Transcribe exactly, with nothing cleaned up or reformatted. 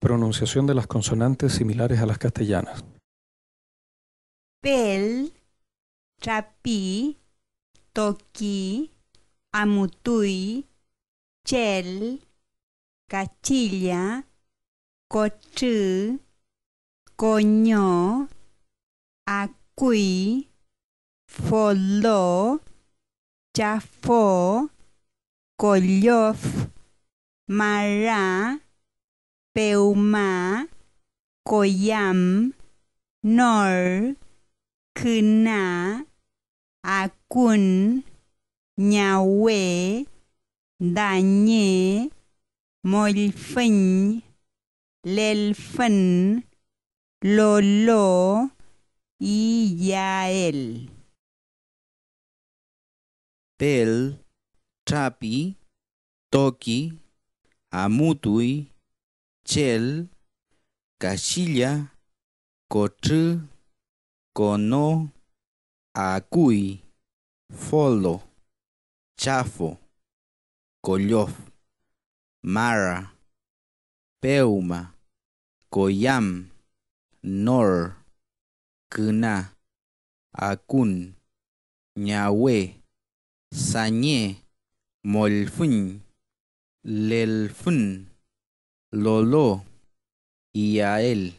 Pronunciación de las consonantes similares a las castellanas. Pel, trapi, toki, amutuy, chel, kachilla, kotrü, koño, akuy, folo, chafo, kollof, mara, pewma, koyam, nor, küna, akun, ñawe, dañe, mollfüñ, lelfün, lolo, iyael. Pel, trapi, toki, amutuy, chel, kachilla, kotrü, kono, akuy, folo, chafo, kollof, mara, pewma, koyam, nor, küna, akun, ñawe, sañe, mollfüñ, lelfün, lolo, iyael.